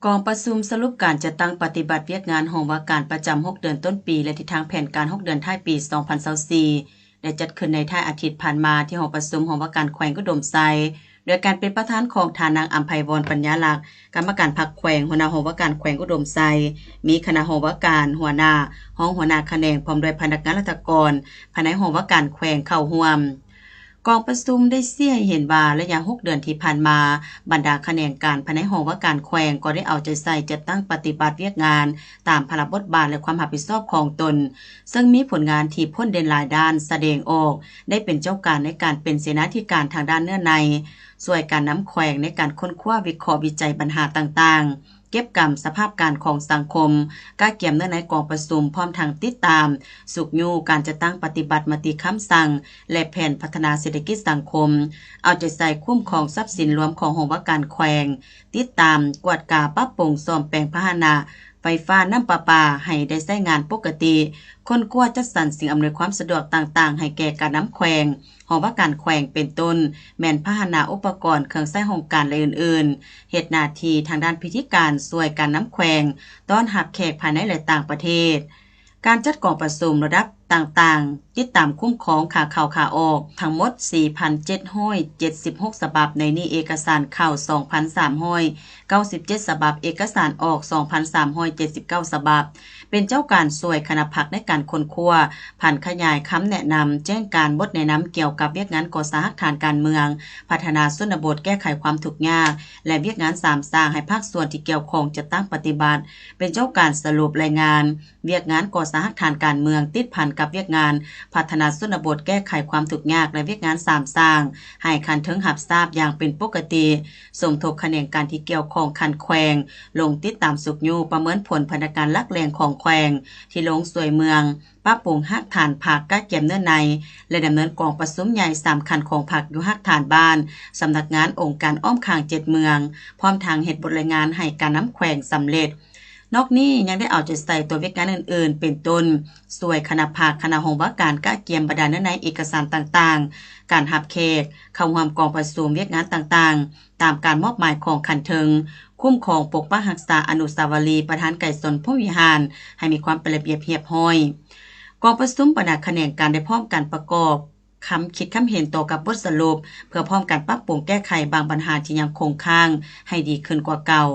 ກອງປະຊຸມສະຫຼຸບການຈັດຕັ້ງປະຕິບັດວຽກງານຫ້ອງວ່າການປະຈຳຫົກເດືອນຕົ້ນປີ ແລະ ທິດທາງແຜນການຫົກເດືອນທ້າຍປີສອງພັນຊາວສີ່ ໄດ້ຈັດຂຶ້ນໃນທ້າຍອາທິດຜ່ານມາ ທີ່ຫໍປະຊຸມຫ້ອງວ່າການແຂວງອຸດົມໄຊ ໂດຍການເປັນປະທານຂອງທ່ານນາງ ອຳໄພວອນ ປັນຍາລັກ ກຳມະການພັກແຂວງ, ຫົວໜ້າຫ້ອງວ່າການແຂວງອຸດົມໄຊ, ມີຄະນະຫ້ອງວ່າການ, ຫົວໜ້າ, ຮອງຫົວໜ້າຂະແໜງ ພ້ອມດ້ວຍພະນັກງານລັດຖະກອນພາຍໃນຫ້ອງວ່າການແຂວງເຂົ້າຮ່ວມ. ກອງປະຊຸມໄດ້ຊີ້ໃຫ້ເຫັນວ່າ ໄລຍະຫົກເດືອນທີ່ຜ່ານມາ, ບັນດາຂະແໜງການພາຍໃນຫ້ອງວ່າການແຂວງ ກໍໄດ້ເອົາໃຈໃສ່ຈັດຕັ້ງປະຕິບັດວຽກງານຕາມພາລະບົດບາດ ແລະ ຄວາມຮັບຜິດຊອບຂອງຕົນ, ເຊິ່ງມີຜົນງານທີ່ພົ້ນເດັ່ນຫຼາຍດ້ານສະແດງອອກ, ໄດ້ເປັນເຈົ້າການໃນການເປັນເສນາທິການທາງດ້ານເນື້ອໃນ, ຊ່ວຍການນຳແຂວງໃນການຄົ້ນຄວ້າ, ວິເຄາະ, ວິໄຈບັນຫາຕ່າງໆ, ເກັບກຳສະພາບການຂອງສັງຄົມ, ກະກຽມເນື້ອໃນກອງປະຊຸມ, ພ້ອມທັງຕິດຕາມ, ຊຸກຍູ້ການຈັດຕັ້ງປະຕິບັດມະຕິຄຳສັ່ງ ແລະ ແຜນພັດທະນາເສດຖະກິດສັງຄົມ, ເອົາໃຈໃສ່ຄຸ້ມຄອງຊັບສິນລວມຂອງຫ້ອງວ່າການແຂວງ, ຕິດຕາມ, ກວດກາ, ປັບປຸງ, ສ້ອມແປງພາຫະນະ, ໄຟຟ້າ, ນ້ຳປະປາ ໃຫ້ໄດ້ໃຊ້ງານປົກກະຕິ, ຄົ້ນຄວ້າ, ຈັດສັນສິ່ງອຳນວຍຄວາມສະດວກຕ່າງໆ ໃຫ້ແກ່ການນຳແຂວງ, ຫ້ອງວ່າການແຂວງ ເປັນຕົ້ນ ແມ່ນພາຫະນະ, ອຸປະກອນ, ເຄື່ອງໃຊ້ຫ້ອງການ ແລະ ອື່ນໆ, ເຮັດໜ້າທີ່ທາງດ້ານພິທີການ ຊ່ວຍການນຳແຂວງ, ຕ້ອນຮັບແຂກພາຍໃນ ແລະ ຕ່າງປະເທດ. ການຈັດກອງປະຊຸມລະດັບຕ່າງໆ, ຕິດຕາມຄຸ້ມຄອງຂາເຂົ້າຂາອອກ ທັງໝົດສີ່ພັນເຈັດຮ້ອຍເຈັດສິບຫົກສະບັບ, ໃນນີ້ເອກະສານເຂົ້າສອງພັນສາມຮ້ອຍ ເກົ້າສິບເຈັດສະບັບ, ເອກະສານອອກສອງພັນສາມຮ້ອຍເຈັດສິບເກົ້າສະບັບ, ເປັນເຈົ້າການຊ່ວຍຄະນະພັກໃນການຄົ້ນຄວ້າ, ຜັນຂະຫຍາຍຄຳແນະນຳ, ແຈ້ງການບົດແນະນຳກ່ຽວກັບວຽກງານກໍ່ສ້າງຮາກຖານການເມືອງ, ພັດທະນາຊົນນະບົດ, ແກ້ໄຂຄວາມທຸກຍາກ ແລະ ວຽກງານສາມສ້າງ ໃຫ້ພາກສ່ວນທີ່ກ່ຽວຂ້ອງຈັດຕັ້ງປະຕິບັດ, ເປັນເຈົ້າການສະຫຼຸບລາຍງານວຽກງານກໍ່ສ້າງຮາກຖານການເມືອງ, ຕິດພັນກັບວຽກງານພັດທະນາຊົນນະບົດ, ແກ້ໄຂຄວາມທຸກຍາກ ແລະ ວຽກງານສາມສ້າງ ໃຫ້ຂັ້ນເທິງຮັບຊາບຢ່າງເປັນປົກກະຕິ. ສົມທົບຂະແໜງການທີ່ກ່ຽວຂ້ອງຂັ້ນແຂວງ ລົງຕິດຕາມຊຸກຍູ້ປະເມີນຜົນພະນັກງານຫຼັກແຫຼ່ງຂອງແຂວງ ທີ່ລົງຊ່ວຍເມືອງ, ປັບປຸງຮາກຖານພັກ, ກະກຽມເນື້ອໃນ ແລະ ດຳເນີນກອງປະຊຸມໃຫຍ່ສຳຄັນຂອງພັກຢູ່ຮາກຖານບ້ານ, ສຳນັກງານ, ອົງການອ້ອມຂ້າງເຈັດເມືອງ, ພ້ອມທັງເຮັດບົດລາຍງານໃຫ້ການນຳແຂວງສຳເລັດ. ນອກນີ້ຍັງໄດ້ເອົາໃຈໃສ່ຕໍ່ວຽກງານອື່ນໆ ເປັນຕົ້ນ ຊ່ວຍຄະນະພັກ, ຄະນະຫ້ອງວ່າການ, ກະກຽມບັນດາເນື້ອໃນເອກະສານຕ່າງໆ, ການຮັບແຂກ, ເຂົ້າຮ່ວມກອງປະຊຸມ, ວຽກງານຕ່າງໆ ຕາມການມອບໝາຍຂອງຂັ້ນເທິງ, ຄຸ້ມຄອງປົກປັກຮັກສາອະນຸສາວະລີປະທານໄກສົນພົມວິຫານ ໃຫ້ມີຄວາມເປັນລະບຽບຮຽບຮ້ອຍ. ກອງປະຊຸມບັນດາຂະແໜງການໄດ້ພ້ອມກັນປະກອບຄຳຄິດຄຳເຫັນຕໍ່ກັບບົດສະຫຼຸບ ເພື່ອພ້ອມກັນປັບປຸງແກ້ໄຂບາງບັນຫາທີ່ຍັງຄົງຄ້າງໃຫ້ດີຂຶ້ນກວ່າເກົ່າ.